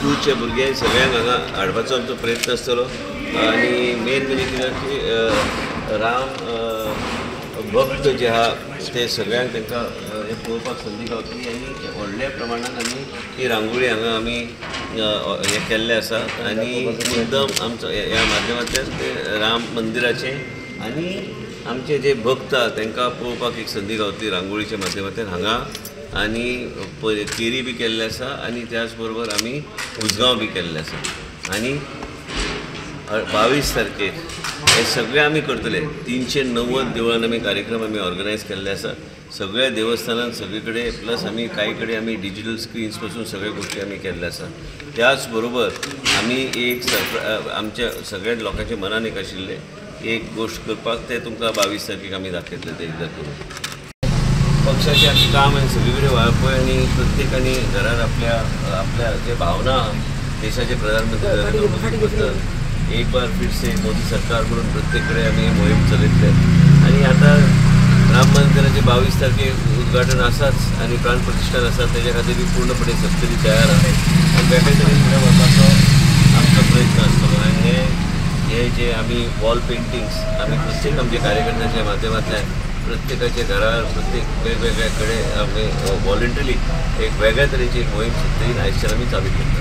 स्कूलच्या भुरग्यांक सगळ्यांक हांगा हाडपाचो आमचो प्रयत्न आसतलो. आनी मेन म्हणजे कितें की राम भक्त जे आहा ते सगळ्यांक तांकां हें पळोवपाक संदी गावतली आनी व्हडल्या प्रमाणान आमी ही रांगोळी हांगा आमी हें केल्लें आसा. आनी मुद्दम आमचो ह्या माध्यमांतल्यान ते राम मंदिराचें आनी आमचे जे भक्त आहा तांकां पळोवपाक एक संदी गावतली रांगोळीच्या माध्यमांतल्यान हांगा. आनी केरी बी केल्लें आसा आनी त्याच बरोबर आमी उजगांव बी केल्लें आसा. आनी 22 तारखेक हे सगळे आमी करतले. 390 देवळान आमी कार्यक्रम आमी ऑर्गनायज केल्ले आसा. सगळ्या देवस्थानान सगळे कडेन, प्लस आमी कांय कडेन आमी डिजिटल स्क्रिन्स पासून सगळ्यो गोश्टी आमी केल्ले आसा. त्याच बरोबर आमी एक आमच्या सगळ्या लोकांच्या मनान एक आशिल्लें एक गोश्ट करपाक, ते तुमकां 22 तारखेक आमी दाखयतले ते एकदां करून. पक्षाचें आमचें काम आनी सगळे कडेन वाळपय आनी प्रत्येकानी घरान आपल्या आपल्या जे भावना देशाचे प्रधानमंत्री नरेंद्र मोदी बद्दल एक बार फिर से मोदी सरकार म्हणून प्रत्येक कडेन आमी मोहीम चलयतले. आनी आतां राम मंदिराचें 22 तारखेक उद्घाटन आसाच आनी प्राण प्रतिश्ठान आसा, तेज्या खातीर बी पूर्णपणे सत्तरी तयार आसा आनी वेगळे तरेन फुडें वचपाचो आमचो प्रयत्न आसतलो. आनी हे जे आमी वॉल पेंटिंग्स आमी प्रत्येक आमच्या कार्यकर्त्याच्या माध्यमांतल्यान प्रत्येकाच्या घरार प्रत्येक वेगवेगळ्या कडेन आमी वॉलंटरी एक वेगळ्या तरेची एक मोहीम सत्तरीन आयजच्यान आमी चालू करतात.